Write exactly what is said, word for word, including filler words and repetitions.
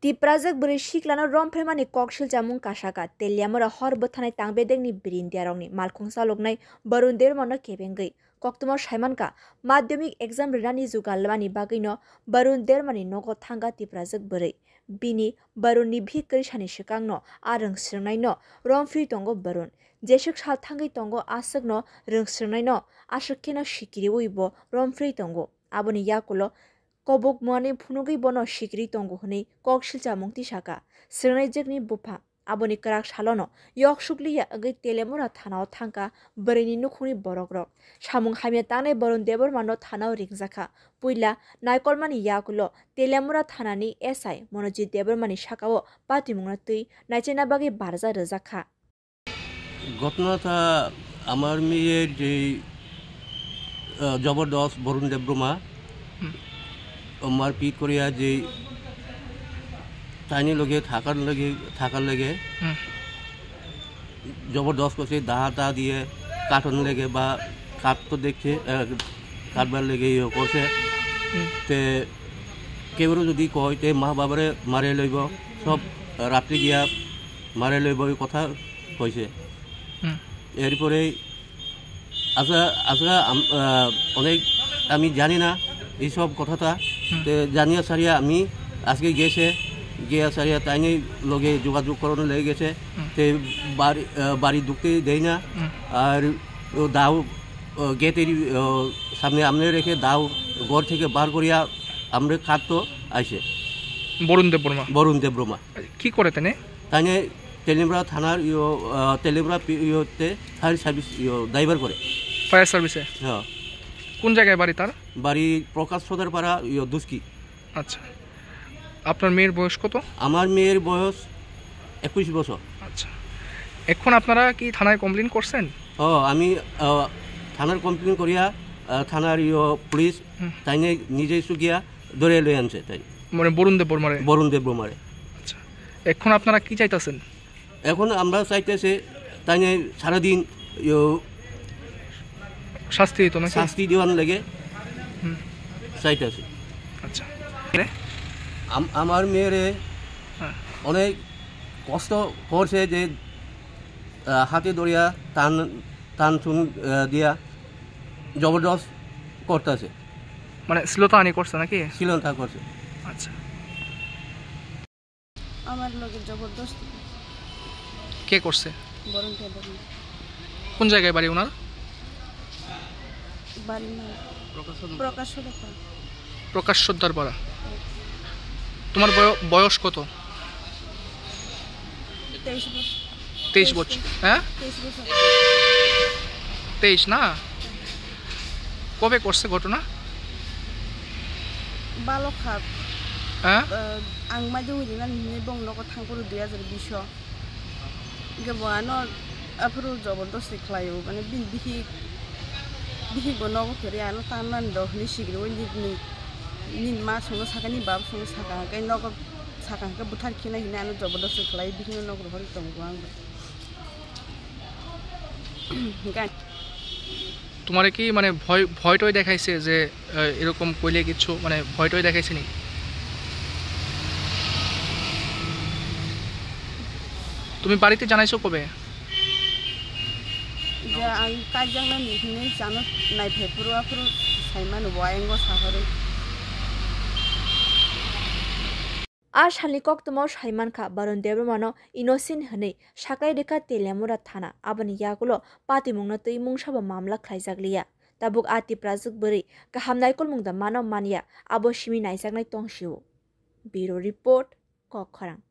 Tiprajwk bwrwi siklano romphemani kok silchamung kasaka, Teliamura hor bwthanai tangbedekni birindiyarokni malkhung chaloknai Barun Debbarmano kebengwi koktwmao saimankha, madhyamik exam rinani jugal mani bagwino Barun Debbarmani nogo thangkha Tiprajwk bwrwi. Bini Barunni bihik kwrwisani swkangno a rwng swrwngnaino romphri tongo Barun. Jeswk sal thangwi tongo aswkno rwng swrwngnaino aswk kheno sikiriwi bo romphri tongo. Aboni yakulo kobok muani phunugwi bono sikiri tongo hwnwi kok silchamung tisaka. Swrwngnaijwkni bupha aboni kwrak salono yok sukliya wngwi Teliamura thanao thangkha bwrwini nukhungni borokrok. Samung hamya tangnai Barun Debbarmano thanao ringjakha. Puila naikolmani yakulo Teliamura thanani S I Monojit Debbarmani sakao patimungno twi naichaina bagwi barja rwjakha. ঘটনাটা আমার মেয়ের যে, আহ, জবরদস্ত বরুণ দেববর্মা হুম। মারপিট করিয়া যে তাইনি লগে থাকার লগে, থাকার লগে হুম। জবরদস্ত করছে, দাহাতা দিয়ে কাটন লেগে বা কাট তো দেখছে, আহ, কাটবার লেগে ইয়ে করছে। হুম। তে কেউ যদি কয়, তে মা বাবারে মারে লইব, সব রাত্রে গিয়া মারে লইব, ওই কথা কইছে। হুম। এরপরে আচ্ছা, আচ্ছা, আম-, আহ, অনেক আমি জানি না এইসব কথাটা। হুম। তে জানিয়া সারিয়া আমি আজকে গেছে, গিয়া সারিয়া তাইনি লগে যোগাযোগ করানো লেগে গেছে। হুম। তে বাড়ি, আহ, বাড়ি ঢুকতে দেয় না। হুম। আর ও দাও, ও গেটের, ও সামনে আমনে রেখে দাও, ঘর থেকে বার করিয়া আমরে কাটতো আইছে। বরুণ দেববর্মা। বরুণ দেববর্মা। কি করে তেনে? তাইনে তেলিমরা থানার ইয়ো, আহ, তেলিমরা পি-, ইয়োতে ফায়ার সার্ভিস ইয়ো ড্রাইভার করে। ফায়ার সার্ভিসে? হ্যাঁ। কোন জায়গায় বাড়ি তার? বাড়ি প্রকাশ সদরপাড়া, ইয়ো, দুস্কি। আচ্ছা। আপনার মেয়ের বয়স কত? আমার মেয়ের বয়স একুশ বছর। আচ্ছা। এখন আপনারা কি থানায় কমপ্লেন করছেন? ও, আমি, আহ, থানার কমপ্লেন করিয়া, আহ, থানার ইয়ো পুলিশ হুম। তাইনে নিজে সুগিয়া ধরে লই আনছে তাই। মানে বরুণ দেববর্মারে? বরুণ দেববর্মারে। আচ্ছা। এখন আপনারা কি চাইতাছেন? এখন আমরা চাইতেছি তাইনে সারাদিন ইয়ো শাস্তি হইতো নাকি? শাস্তি দেওয়ার লেগে হুম। চাইতেছি। আচ্ছা। আম-, আমার মেয়েরে হ্যাঁ। অনেক কষ্ট করছে যে, আহ, হাতে ধরিয়া টান, টান টুন, আহ, দিয়া জবরদস্ত করতেছে। মানে শ্লীলতাহানি করছে নাকি? শ্লীলতা করছে। আচ্ছা। আমার লগে জবরদস্তি। কে করছে? বরুণ দেববর্মা। কোন জায়গায় বাড়ি ওনার? বাড়ির নাম প্রকাশ সর্দার। প্রকাশ সর্দার পাড়া। প্রকাশ সর্দার পাড়া। তোমার বয়-, বয়স কত? তেইশ বছর। তেইশ তেইশ বছর, বছর। হ্যাঁ? তেইশ বছর। তেইশ না? কবে করছে ঘটনা? Balok kha. হ্যাঁ? আহ, ang maiduguri nani hinwi bong nogo thangphuru dui hajar bish o. Hingke bo ano aphuru jobordosti khlai o, mane bini bihik, bihik bo nogo kwrwi ano tanmani rok hinwi sigiri o, nini, nini ma songno sakha, nini baba songno sakha, hingke nogo sakha, hingke buthar khina hinwi ano jobordosti khlai, bihikno nog rohorwi tongo ang bo. Hingke তোমারে কি মানে ভয়, ভয় টয় দেখাইছে যে, আহ, এরকম কইলে কিছু মানে ভয় টয় দেখাইছে নি? তুমি বাড়িতে জানাইছো কবে? Je ang kaijaknani hinwi chano naiphaipuru aphuru saimano bo ayang o sahorwi. A salni koktwmao sai mankha, Barun Debbarmano innocent hwnwi saklai rwkha Teliamura thana, aboni yagulo patimungno twi mungsabo mamla khlaijakliya. Tabuk a Tiprajwk bwrwi kaham naikolmung da mano manya, abo simi naijaknai tongsio. Bureau Report, Kokkhorang.